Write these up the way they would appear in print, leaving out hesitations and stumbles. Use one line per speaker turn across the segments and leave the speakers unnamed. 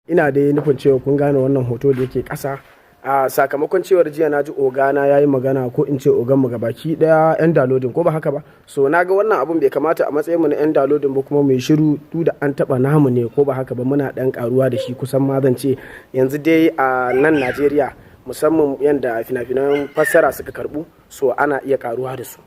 Ina dai nufin cewa kun gane wannan hoto da yake ƙasa. A sakamakon cewar jiya na ji ogana ya yi magana, ko in ce oganmu gabaki daya 'yan downloading, ko ba haka ba? So na ga wannan abun bai kamata a matsayin mu na 'yan downloading ba kuma mai shiru, duk da an taba namu ne, ko ba haka ba? Muna dan karuwa da shi. Kusan ma zan ce yanzu dai a nan Najeriya, musamman yanda fina-finan fassara suka karbu, so ana iya karuwa da su.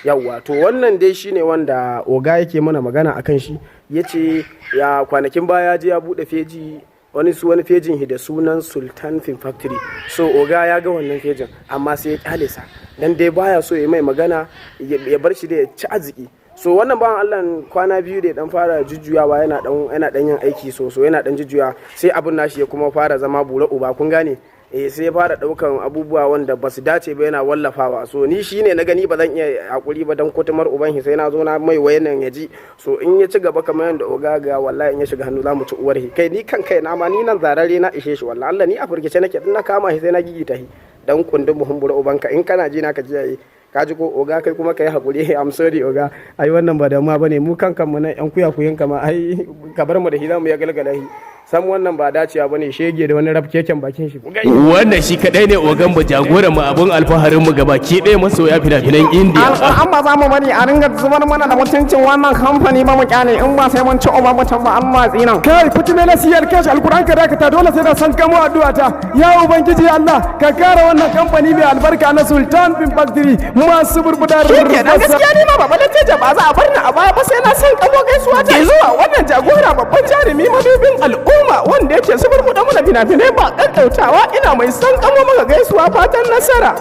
Yawwa, to wannan dai shine wanda oga yake mana magana akan shi. Ya ce ya kwanakin baya je ya bude feji wani su wani fejin da sunan Sultan Film Factory. So oga ya ga wannan fejin, amma sai ya kyale sa dan dai baya so ya mai magana, ya bar shi da ya ci arziki. So wannan bawan Allah kwana biyu da ya dan fara jujjuyawa, yana dan yin aiki, so yana dan jujjuya, sai abin nashi ya kuma fara zama bura uba, kun gane? Eh, sai ya fara daukan abubuwa wanda ba su dace ba yana wallafawa. So ni shine na gani ba zan iya hakuri ba, dan kutumar uban shi sai na zo na mai wayan ya ji. So in ya ci gaba kamar yadda oga ga, wallahi in ya shiga hannu za mu ci uwar shi. Kai, ni kan kai na ma, ni nan zarare na ishe shi. Wallahi Allah ni a furgice nake, in na kama shi sai na gigita shi dan kundin buhun bura ubanka. In kana ji na, ka kiyaye, ka ji ko? Oga, kai kuma ka yi hakuri. I'm sorry oga. Ai wannan ba damuwa bane. Mu kan kanmu nan yan kuya kuyin kama, ai ka bar mu da shi, za mu ya galgala shi. Sam wannan ba dacewa bane, shege da wani rafkeken bakin shi.
Wannan shi kadai ne ogan mu, jagoran mu, abun alfaharin mu gabaki ɗaya masoya fina-finan Indiya.
An ba za mu bari a ringa zubar mana da mutuncin wannan kamfani ba. Mu kyale in ba sai mun ci uba mutum ba, Allah tsinan.
Kai fitime na siyar kashi Alkur'an, ka dakata. Dole sai da san kamo addu'a ta. Ya Ubangiji Allah, ka kara wannan kamfani mai albarka na Sultan Film Factory masu burbudar.
Shikenan, gaskiya ni ma baba Latteja ba za a bar ni a baya ba, sai na san kamo gaisuwa ta zuwa wannan jagora, babban jarumi, madubin al'umma, wanda yake suburbuɗa mana fina-finai ba ƙaƙƙautawa. Ina mai san kamo maka gaisuwa, fatan nasara.